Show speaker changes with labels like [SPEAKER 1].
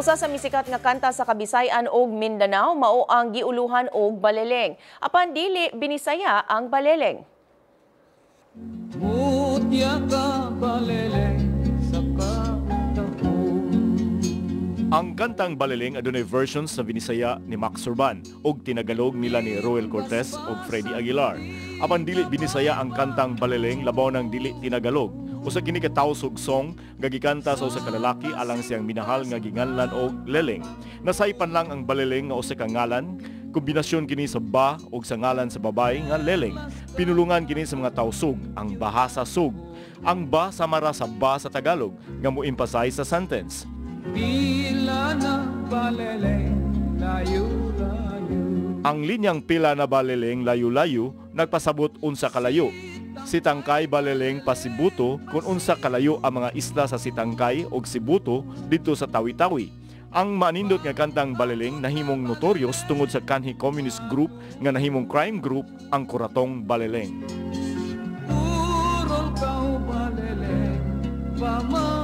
[SPEAKER 1] Usa sa misikat nga kanta sa Kabisayan ug Mindanao mao ang giuluhan og Baleleng. Apan dili Binisaya ang Baleleng.
[SPEAKER 2] Mutya ka, baleleng, sa katapon.
[SPEAKER 3] Ang kantang Baleleng adunay versions sa Binisaya ni Max Surban ug tinagalog nila ni Roel Cortez ug Freddie Aguilar. Apan dili Binisaya ang kantang Baleleng, labaw nang dili tinagalog. Usa kini ka tausug song nga gikanta sa usa ka lalaki alang siyang minahal nga ginganlan og Leleng. Nasaypan lang ang Baleleng nga usa ka ngalan. Kombinasyon kini sa ba ug sa ngalan sa babae nga Leleng. Pinulungan kini sa mga tausug, ang Bahasa Sug. Ang ba sama ra sa ba sa Tagalog nga mo-emphasize sa sentence.
[SPEAKER 2] Pila na, baleleng, layo-layo.
[SPEAKER 3] Ang linyang "Pila na baleleng layo-layo" nagpasabot unsa kalayo. Sitangkay baleleng pasibuto, kung unsa kalayo ang mga isla sa Sitangkay ug Sibuto didto sa Tawi-Tawi. Ang manindot nga kantang Baleleng nahimong notorious tungod sa kanhi communist group nga nahimong crime group, ang Kuratong Baleleng.
[SPEAKER 2] Purol ka, baleleng, pamangkot.